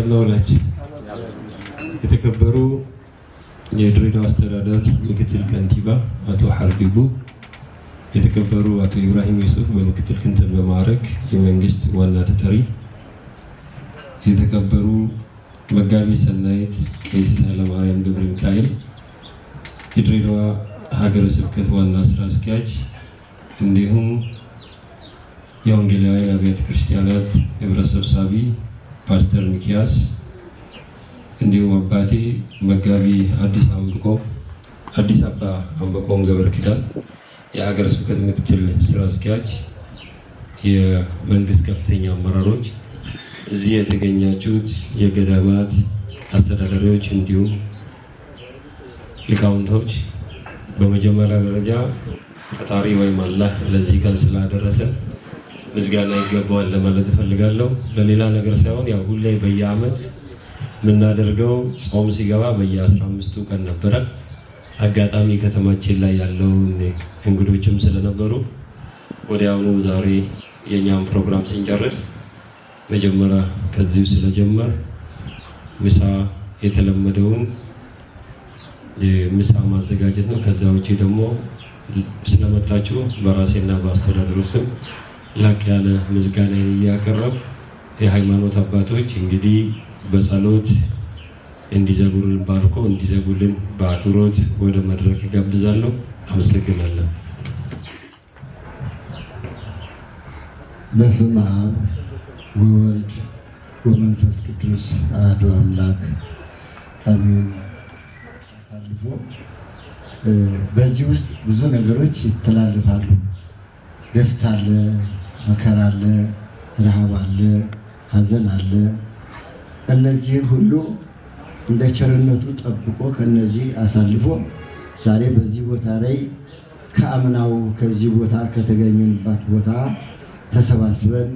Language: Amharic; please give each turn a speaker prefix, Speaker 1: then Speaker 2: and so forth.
Speaker 1: እንደምን ዋላችሁ። የተከበሩ የድሬዳዋ አስተዳደር ምክትል ከንቲባ አቶ ሐርቢቡ፣ የተከበሩ አቶ ኢብራሂም ዩሱፍ በምክትል ከንቲባ ማዕረግ የመንግስት ዋና ተጠሪ፣ የተከበሩ መጋቢ ሰናይት ቄስ ሳህለማርያም ገብረ ሚካኤል የድሬዳዋ ሀገረ ስብከት ዋና ስራ አስኪያጅ፣ እንዲሁም የወንጌላውያን አብያተ ክርስቲያናት ህብረት ሰብሳቢ ፓስተር ሚኪያስ፣ እንዲሁም አባቴ መጋቢ አዲስ አምብቆ አዲስ አባ አምበቆም ገብረ ኪዳን የሀገረ ስብከት ምክትል ስራ አስኪያጅ፣ የመንግስት ከፍተኛ አመራሮች፣ እዚህ የተገኛችሁት የገዳማት አስተዳዳሪዎች እንዲሁም ሊቃውንቶች፣ በመጀመሪያ ደረጃ ፈጣሪ ወይም አላህ ለዚህ ቀን ስላደረሰን ምስጋና ይገባዋል ለማለት እፈልጋለሁ። ለሌላ ነገር ሳይሆን ያው ሁሌ በየዓመት የምናደርገው ጾም ሲገባ በየ15ቱ ቀን ነበረ። አጋጣሚ ከተማችን ላይ ያለውን እንግዶችም ስለነበሩ ወዲያውኑ ዛሬ የእኛም ፕሮግራም ስንጨርስ መጀመሪያ ከዚሁ ስለጀመር ምሳ የተለመደውን ምሳ ማዘጋጀት ነው። ከዛ ውጪ ደግሞ ስለመጣችሁ በራሴና በአስተዳደሩ ስም ላቅ ያለ ምስጋናዬን እያቀረብኩ የሃይማኖት አባቶች እንግዲህ በጸሎት እንዲዘጉልን ባርኮ እንዲዘጉልን በአክብሮት ወደ መድረክ እጋብዛለሁ። አመሰግናለሁ።
Speaker 2: በስመ አብ ወወልድ ወመንፈስ ቅዱስ አሐዱ አምላክ አሜን። አሳልፎ በዚህ ውስጥ ብዙ ነገሮች ይተላልፋሉ። ደስታ አለ፣ መከራ አለ፣ ረሃብ አለ፣ ሐዘን አለ። እነዚህን ሁሉ እንደ ቸርነቱ ጠብቆ ከነዚህ አሳልፎ ዛሬ በዚህ ቦታ ላይ ከአምናው ከዚህ ቦታ ከተገኘንባት ቦታ ተሰባስበን